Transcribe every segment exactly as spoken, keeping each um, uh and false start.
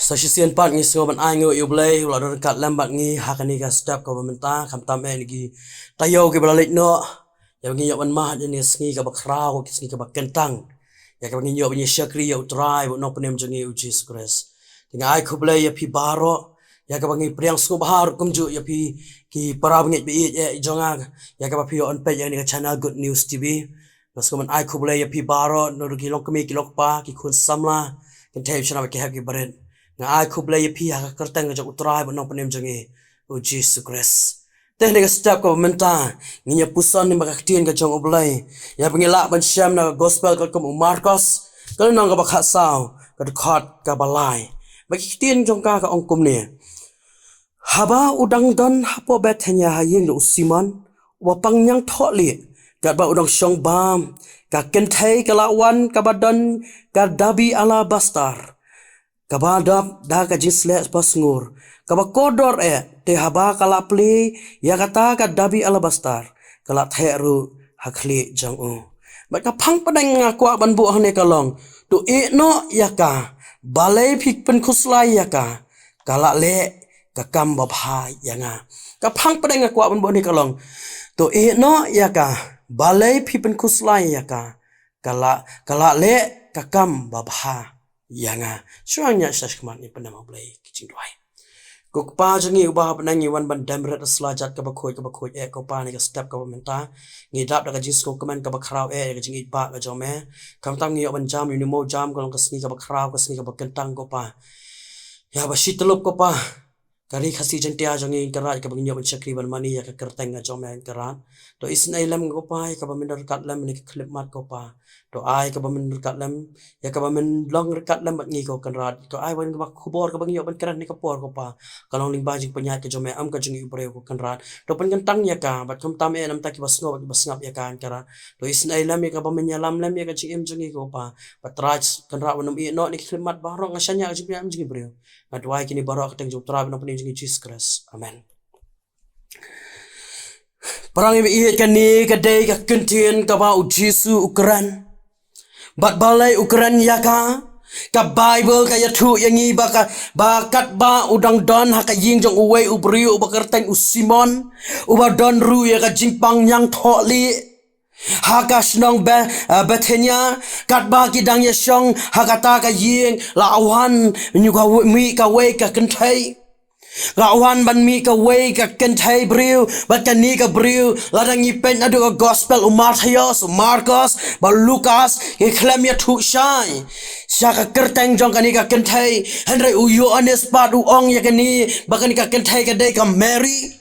Sa shisien pat ngi sngew ban ai nguh ïa U Blei, u la don ryngkat lem bad ngi ha kane ka step kaba mynta, khamtam eh na ki taïew kiba la leit noh, ïa ba ngin ïoh ban mad ïa kane ka sngi kaba khraw, ka sngi kaba kyntang, ïa kaba ngin ïoh ban ïa shakri ïa U Trai bad U Nongpynim jong ngi U Jisu Khrist. Te nga ai khublei ïa phi baroh, ïa kaba ngi pdiang sngewbha ruh kumjuh ïa phi ki para bangeit ba ïeit eh jong nga, ïa kaba phi ïoh ban peit ïa kane ka channel Good News T V. Nga sngewbha ban ai khublei ïa phi baroh, naduh ki longkmie ki longkpa, ki khun samla, kynthei bashna bad ki hep ki barit. Nga ai khublei ïa phi ha ka kyrteng ka jong U Trai bad U Nongpynim jong ngi U Jisu Khrist. Te ha kane ka step kaba mynta, ngin ïa puson lyngba ka ktien ka jong U Blei, ïa ba ngin lah ban shem na ka gospel katkum u Markos, ka lynnong kaba khatsaw, ka dkhot kaba lai. Bad ka ktien jong ka ka ong kumne: Haba u dang don hapoh Bethania ha ïing jong u Simon, uba pang ñiangthohlieh, katba u dang shong bam, ka kynthei ka la wan kaba don ka dabi alabastar, kaba dap da ka jingsleh basngur, kaba kordor eh, te haba ka la plie ïa kata ka dabi alabastar, ka la theh ruh ha khlieh jong u. Bad ka phang pdeng nga kwah ban buh hangne ka long: To ïeh noh ïa ka, balei phi pynkhuslai ïa ka, ka la leh ka kam babha ïa nga. Ka phang pdeng nga kwah ban buh hangne ka long: To ïeh noh ïa ka, balei phi pynkhuslai ïa ka, ka la, ka la leh ka kam babha ïa nga. Shuwa ngin ïa shah khmat, ngin pyndem ha U Blei ki jingduwai. Ko Kpa jong ngi uba ha bneng, ngi wan ban dem rit ha sla jait kaba khuid kaba khuid eh, ko Pa, ha kane ka step kaba mynta. Ngi dap da ka jingsngewkmen kaba khraw eh ïa ka jingïeit-ba ka jong me. Khamtam ngi ïoh ban jam ïa une u mawjam, ka long ka sngi kaba khraw, ka sngi kaba kyntang, ko Pa. Ïa ba shi tyllup, ko Pa, ka Ri Khasi Jaiñtia jong ngi, Kynrad, kaba ngin ïoh ban shakri ban mane ïa ka kyrteng ka jong me, Kynrad. To isynei lem, ko Pa, ïa kaba men don ryngkat lem ha kane ka khyllipmat, ko Pa. To ai kaba men ryngkat lem, ïa kaba men long ryngkat lem bad ngi, ko Kynrad. To ai ba kane ka khubor kaba ngin ïoh ban kren ha kane ka por, ko Pa, ka long lyngba jingpynïaid ka jong me, ym ka jong ngi ki briew, ko Kynrad. To pynkyntang ïa ka, bad khamtam eh na bynta kiba sngew bad kiba sngap ïa ka, Kynrad. To isynei lem ïa kaba men ïalam lem ïa ka jingim jong ngi, ko Pa. Bad Trai Kynrad, wat nym ïeh noh ha kane ka khyllipmat baroh, nga shaniah ïa ka jingpynïaid jong ngi ki briew. Nga duwai kine baroh ha ka kyrteng jong U Trai bad U Nongpynim jong ngi U Jisu Khrist. Amen. Para ngi ba ïeit, kane ka dei ka kyntien kaba U Jisu u kren. Bad balei u kren ïa ka? Ka Baibl ka ïathuh ïa ngi ba ka, ba katba u dang don ha ka ïing jong uwei u briew uba kyrteng u Simon, uba don ruh ïa ka jingpang ñiangthohlieh ha ka shnong Be-, eh, Bethania, katba ki dang ïashong ha kata ka ïing, la wan, nyu ka we-, mih kawei ka kynthei. La wan ban mih kawei ka kynthei briew, bad kane ka briew, lada ngi peit naduh ka gospel u Mathaios, u Markos, bad u Lukas, ki khlem ïathuh shai sha ka kyrteng jong kane ka kynthei, hynrei u Ïoannis pat u ong ïa kane, ba kane ka kynthei ka dei ka Mary.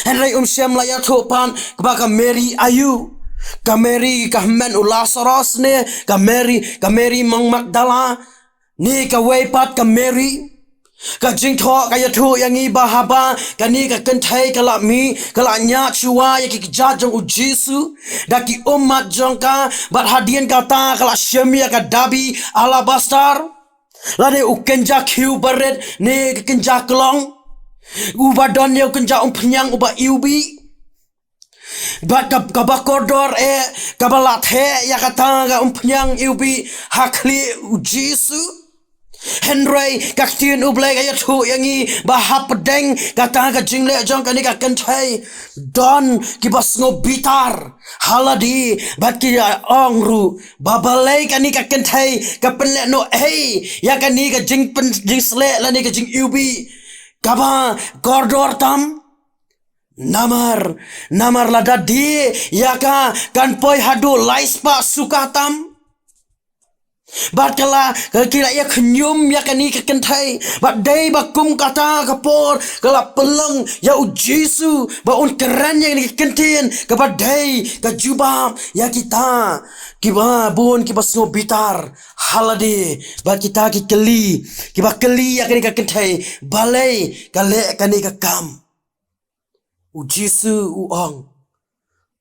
Hynrei um shym la ïathuh pat ba ka Mary aïu. Ka Mary ka hynmen u Lasaros ne, ka Mary, ka Mary ma u Magdala, ne kawei pat ka Mary. Ka jingthoh ka ïathuh ïa ngi ba haba kane ka kynthei ka la mih, ka la ñiad shuwa ïa ki kjat jong U Jisu da ki ummat jong ka, bad hadien kata ka la shim ïa ka dabi alabastar, lane u kynja khiew barit ne ka kynja klong, uba don ïa u kynja umphniang uba iwbih. Bad ka, kaba kordor eh, kaba la theh ïa kata ka umphniang iwbih ha khlieh U Jisu. Hynrei ka ktien U Blei ka ïathuh ïa ngi ba hapdeng kata ka jingleh jong kane ka kynthei, don kiba sngew bitar ha lade, bad ki ong ruh ba balei kane ka kynthei ka pynlehnohei ïa kane ka jingpyn-, jingsleh lane ka jingiwbih kaba kordor tam. Namar, namar lada die ïa ka kan poi haduh lai spah suka tam. Bad ka la, ka ki la ïa khñium ïa kane ka kynthei. Bad dei ba kum kata ka por ka la pynlong ïa U Jisu ba un kren ïa kane ka kyntien kaba dei ka jubab ïa kita kiba bun kiba sngew bitar ha lade. Bad kita ki kylli, kiba kylli ïa kane ka kynthei, balei ka leh kane ka kam. U Jisu u ong.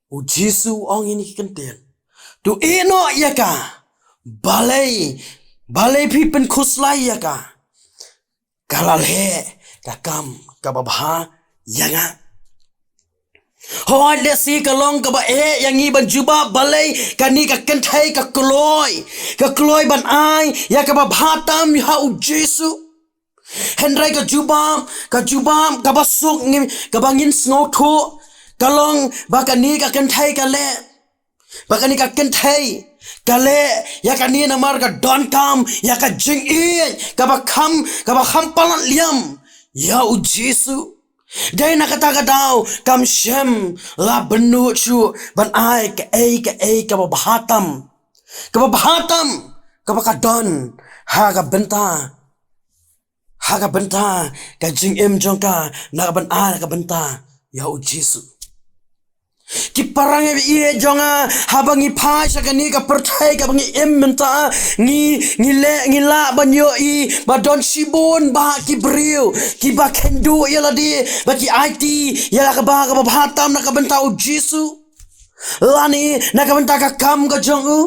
U Jisu u ong ïa kine ki kyntien. To ïeh noh ïa ka. Balei, balei phi pynkhuslai ïa ka. Ka la leh ka kam kaba bha ïa nga. Hooid, lehse ka long kaba eh ïa ngi ban jubab balei kane ka kynthei ka kloi. Ka kloi ban ai ïa kaba bha tam ha U Jisu. Hynrei ka jubab, ka jubab, kaba suk ngi, kaba ngin sngewthuh, ka long ba kane ka kynthei ka leh. Ba kane ka kynthei ka leh ïa kane namar ka donkam ïa ka jingïeit kaba kham, kaba kham palat liam ïa u Jisu. Dei na kata ka daw kam shym la bynnud shuh ban ai kaei kaei kaba bha tam, kaba bha tam kaba ka don ha ka bynta, ha ka bynta ka jingim jong ka, na ka bynta, na ka bynta ïa u Jisu. Ki parangïaid jong nga, haba ngi phai sha kane ka pyrthei kaba ngi im mynta, ngi, ngi leh, ngi lah ban ïohi ba don shibun bah ki briew kiba kynduh ïa lade, ba ki aiti ïa la kaba, kaba bha tam na ka bynta u Jisu, lane na ka bynta ka kam ka jong u.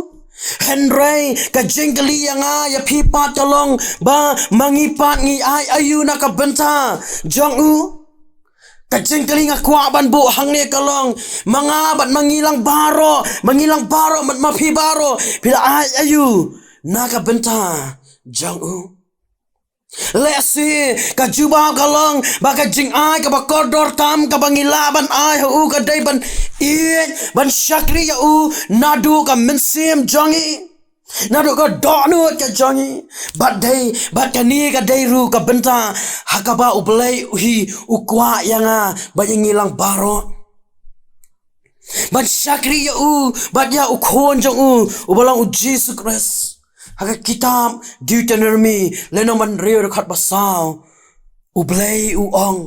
Hynrei ka jingkylli ïa nga ïa phi pat ka long ba ma ngi pat ngi ai aïu na ka bynta jong u. Ka jingkylli nga kwah ban buh hangne ka long, ma nga bad ma ngi lang baroh, ma ngi lang baroh bad ma phi baroh, phi la ai aïu na ka bynta jong u. Lehse ka jubab ka long ba ka jingai kaba kordor tam kaba ngi lah ban ai ha u ka dei ban ïeit, ban shakri ïa u naduh ka mynsiem jong ngi, naduh ka dohnud ka jong ngi. Bad dei, bad kane ka dei ruh ka bynta ha kaba U Blei u hi u kwah ïa nga bad ïa ngi lang baroh ban shakri ïa u bad ïa u Khun jong u, uba long u Jisu Khrist. Ha ka kitab Deuteronomi lynnong ba hynriew dkhot ba saw, U Blei u ong,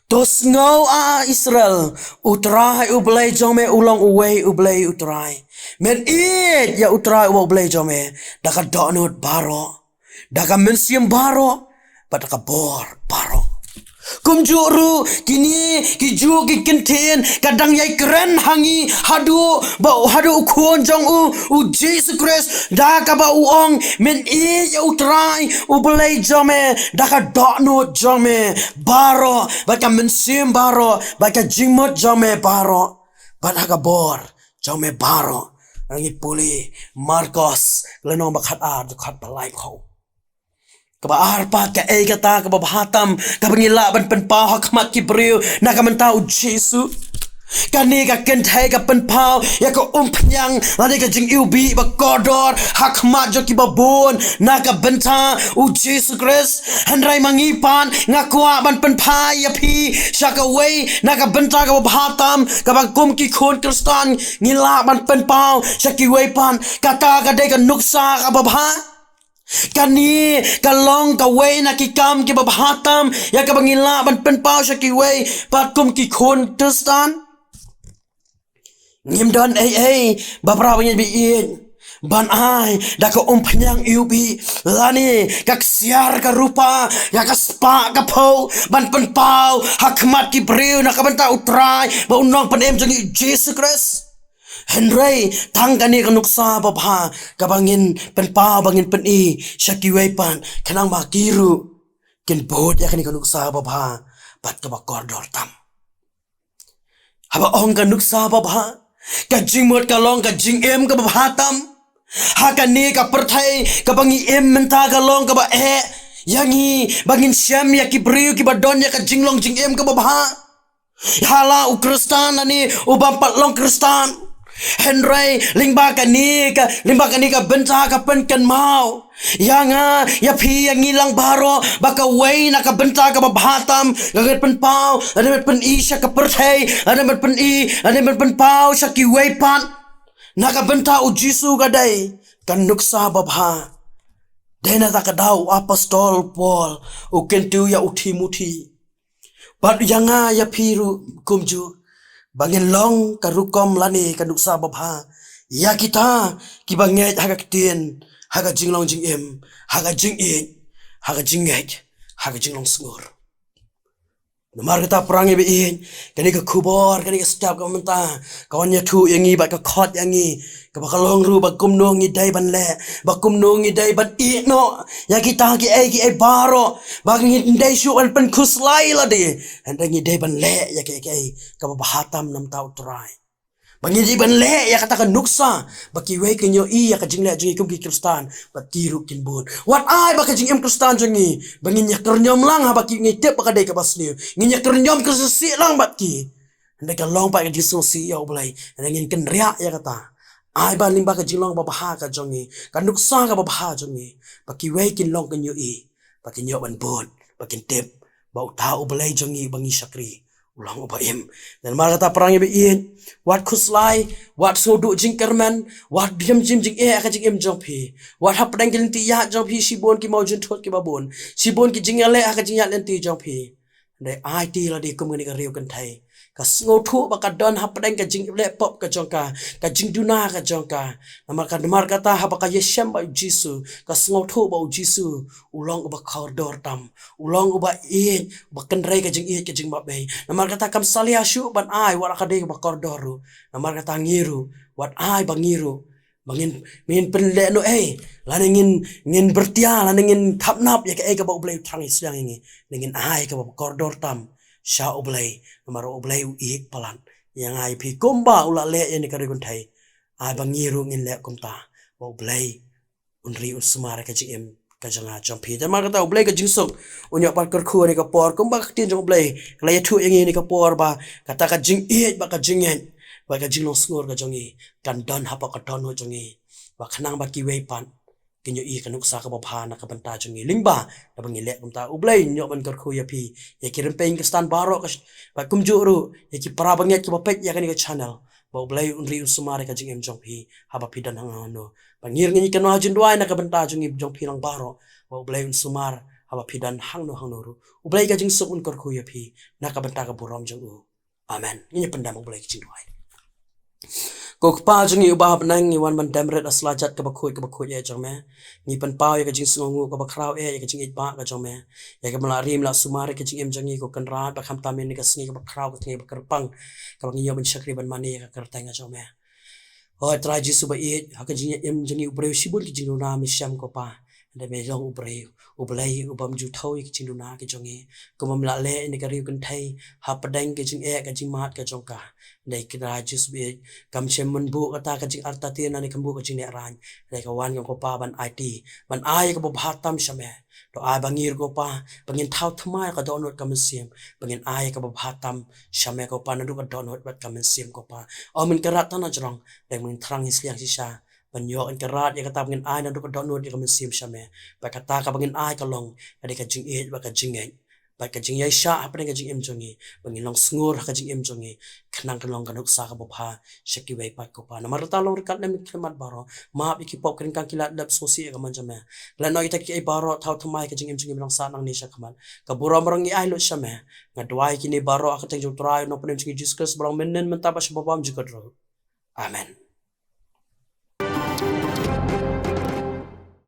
to sngew, A Israel, U Trai U Blei jong me u long uwei U Blei U Trai. Men ïeit ïa U Trai uba U Blei jong me da ka dohnud baroh, da ka mynsiem baroh bad da ka bor baroh. Kumjuh ruh kine kijuh ki kyntien ka dang ïai kren ha ngi haduh ba, haduh u Khun jong u, u Jisu Khrist, da kaba u ong, men ïeit ïa U Trai U Blei jong me da ka dohnud jong me baroh bad ka mynsiem baroh bad ka jingmut jong me baroh bad ha ka bor jong me baroh. Ngi pule Markos lynnong ba khatar dkhot ba laiphew. Kaba ar pat, kaei kata kaba bha tam kaba ngi lah ban pynpaw ha khmat ki briew na ka bynta u Jisu? Kane ka kynthei ka pynpaw ïa ka umphniang lane ka jingiwbih ba kordor ha khmat jong kiba bun na ka bynta u Jisu Khrist. Hynrei ma ngi pat nga kwah ban pynpaw ïa phi sha kawei na ka bynta kaba bha tam kaba kum ki khun Khristan ngi lah ban pynpaw sha kiwei pat. Kata ka dei ka nuksa kaba bha. Kane ka long kawei na ki kam kiba bha tam ïa kaba ngi lah ban pynpaw sha kiwei pat kum ki khun Khristan. Ngim don ei ei ba pra ba ngi ba ïeit ban ai da ka umphniang iwbih lane ka ksiar ka rupa, ka, ka spah ka phew ban pynpaw ha khmat ki briew na ka bynta U Trai bad U Nongpynim jong ngi Jisu Khrist. Hynrei tang kane ka nuksa babha kaba ngin pynpaw, ba ngin pyni sha kiwei pat, khnang ba ki ruh kin bud ïa kane ka nuksa babha bad kaba kordor tam. Haba ong ka nuksa babha, ka jingmut ka long ka jingim kaba bha tam. Ha kane ka pyrthei kaba ngi im mynta ka long kaba eh ïa ngi ba ngin shem ïa ki briew kiba don ïa ka jinglong jingim kaba bha. Ha la u Khristan lane u bym pat long Khristan. Hynrei lyngba kane ka, lyngba kane ka bynta ka pynkynmaw ïa nga, ïa phi, ïa ngi lang baroh, ba kawei na ka bynta kaba bha tam ka ngin pynpaw, lane ban pyni sha ka pyrthei, lane ban pyni, lane ban pynpaw sha kiwei pat na ka bynta u Jisu ka dei ka nuksa babha. Dei na kata ka daw u apostol Paul u kyntu ïa u Timothi, bad ïa nga ïa phi ruh kumjuh, ba ngin long ka rukom lane ka nuksa babha ïa kita kiba ngeit ha ka ktien, ha ka jinglong jingim, ha ka jingïeit, ha ka jingngeit, ha ka jinglong sngur. Namar kata para ngi ba ïeit, kane ka khubor, kane ka step kaba mynta ka wan ïathuh ïa ngi bad ka khot ïa ngi, kaba ka long ruh ba kumno ngi dei ban leh, ba kumno ngi dei ban ïehnoh ïa kita kiei kiei baroh, ba ngim dei shuh ban pynkhuslai lade, hynrei ngi dei ban leh ïa kiei kiei kaba bha tam na ka bynta u Trai. Ba ngin ïa ban leh ïa kata ka nuksa ba kiwei kin ïohi ïa ka jingleh jong ngi kum ki Khristan, ba ki ruh kin bun. Wat ai ba ka jingim Khristan jong ngi ba ngin ïa kyrñiom lang haba ki ngi tip ba ka dei kaba sniew. Ngin ïa kyrñiom kyrsiew lang bad ki. Hynrei ka long pat ka jingsngewsih ïa U Blei. Hynrei ngin kynriah ïa kata. Ai ba lyngba ka jinglong babha ka jong ngi, ka nuksa ka babha jong ngi, ba kiwei kin long kin ïohi, ba kin ïoh ban bud, ba kin tip ba uta U Blei jong ngi ba ngi shakri u long uba im. Namar kata para ngi ba ïeit, wat khuslai, wat sngewduh jingkyrmen, wat bym shym jingeh ha ka jingim jong phi. Wat hapdeng ki lynti ïaid jong phi shibun ki mawjynthut kiba bun, shibun ki jingïaleh ha ka jingïaid lynti jong phi. Hynrei aiti lade kum kane ka riew kynthei, ka sngewthuh ba ka don hapdeng ka jingleh pop ka jong ka, ka jingduna ka jong ka. Namar ka, namar kata haba ka ïashem bad U Jisu, ka sngewthuh ba U Jisu u long uba kordor tam, u long uba ïeit, uba kynrei ka jingïeit ka jingbabei. Namar kata kam salia shuh ban ai wat la ka dei kaba kordor ruh. Namar kata ngi ruh, wat ai ba ngi ruh ba ngin, ngin pynleh noh ei, lane ngin, ngin byrtia, lane ngin thapnap ïa kaei kaba U Blei u thrang ïa sliang ïa ngi. Lane ngin ai kaba kordor tam sha U Blei. Namar U Blei u ïeit palat ïa nga ïa phi kumba u la leh ïa kane ka riew kynthei. Ai ba ngi ruh ngin leh kumta, ba U Blei un ri un sumar ïa ka jingim ka jong nga jong phi. Te namar kata U Blei ka jingsuk un ïoh ban kyrkhu ha kane ka por, kumba ka ktien jong U Blei ka la ïathuh ïa ngi ha kane ka por ba kata ka jingïeit bad ka jingngeit bad ka jinglong sngur ka jong ngi kan don hapoh ka dohnud jong ngi, ba khnang ba kiwei pat kin ïohi ka nuksa kaba bha na ka bynta jong ngi lyngba da ba ngi leh kumta. U Blei un ïoh ban kyrkhu ïa phi, ïa ki rympei Khristan baroh ka sh-, bad kumjuh ruh ïa ki para bangeit kiba peit ïa kane ka channel, ba U Blei un ri un sumar ïa ka jingim jong phi haba phi don hangno hangno. Ba ngi ruh ngin ïa kynmaw jingduwai na ka bynta jong ngi jong phi lang baroh, ba U Blei un sumar haba phi don hangno hangno ruh. U Blei ka jingsuk un kyrkhu ïa phi na ka bynta ka burom jong u. Amen. Ngin ïa pyndem, U Blei ka jingduwai. Ko Kpa jong ngi uba ha bneng, ngi wan ban dem rit ha sla jait kaba khuid kaba khuid eh jong me. Ngi pynpaw ïa ka jingsngewnguh kaba khraw eh ïa ka jingïeit ba ka jong me, ïa kaba me la ri me la sumar ïa ka jingim jong ngi, ko Kynrad, ba khamtam ïa kane ka sngi kaba khraw, ka sngi ba kyrpang, kaba ngi ïoh ban shakri ban mane ïa ka kyrteng ka jong me. O Trai Jisu ba ïeit, ha ka jingim jong ngi u briew shibun ki jingduna me shem, ko Pa. Hynrei me long u briew, U Blei u bym ju thew ïa ki jingduna ki jong ngi. Kumba me la leh ïa kane ka riew kynthei hapdeng ka jingeh ka jingmad ka jong ka. Hynrei Trai Jisu ba ïeit, kam shym mynbuh kata ka jingartatien ne kam buh ka jinglehrain. Hynrei ka wan ka, ko Pa, ban aiti, ban ai kaba bha tam sha me. To ai ba ngi ruh, ko Pa, ba ngin thaw thymmai ka dohnud ka mynsiem, ba ngin ai kaba bha tam sha me, ko Pa, naduh ka dohnud bad ka mynsiem, ko Pa. Ym ngin kyrad tang na jrong, hynrei ngin thrang ïa sliang shisha ban ïoh ban kyrad ïa kata ba ngin ai naduh ka dohnud ïa ka mynsiem sha me. Bad kata kaba ngin ai ka long ka dei ka jingïeit bad ka jingngeit bad ka jingïaishah hapdeng ka jingim jong ngi, ba ngin long sngur ha ka jingim jong ngi, khnang kan long ka nuksa kaba bha sha kiwei pat, ko Pa. Namar kata long ryngkat lem ïa ki khmat baroh, map ïa ki pop, ka ryngkat ki lad lep, sngewsih ïa ka mon jong me. Klet noh ïa kita kiei baroh, thaw thymmai ka jingim jong ngi, ba ngi nang sah nangne sha khmat. Ka burom baroh ngi ai lut sha me. Nga duwai kine baroh ha ka kyrteng jong u Trai u Nongpynim jong ngi Jisu Khrist, ba long mynhynnin, mynta bad sha babun junom. Amen.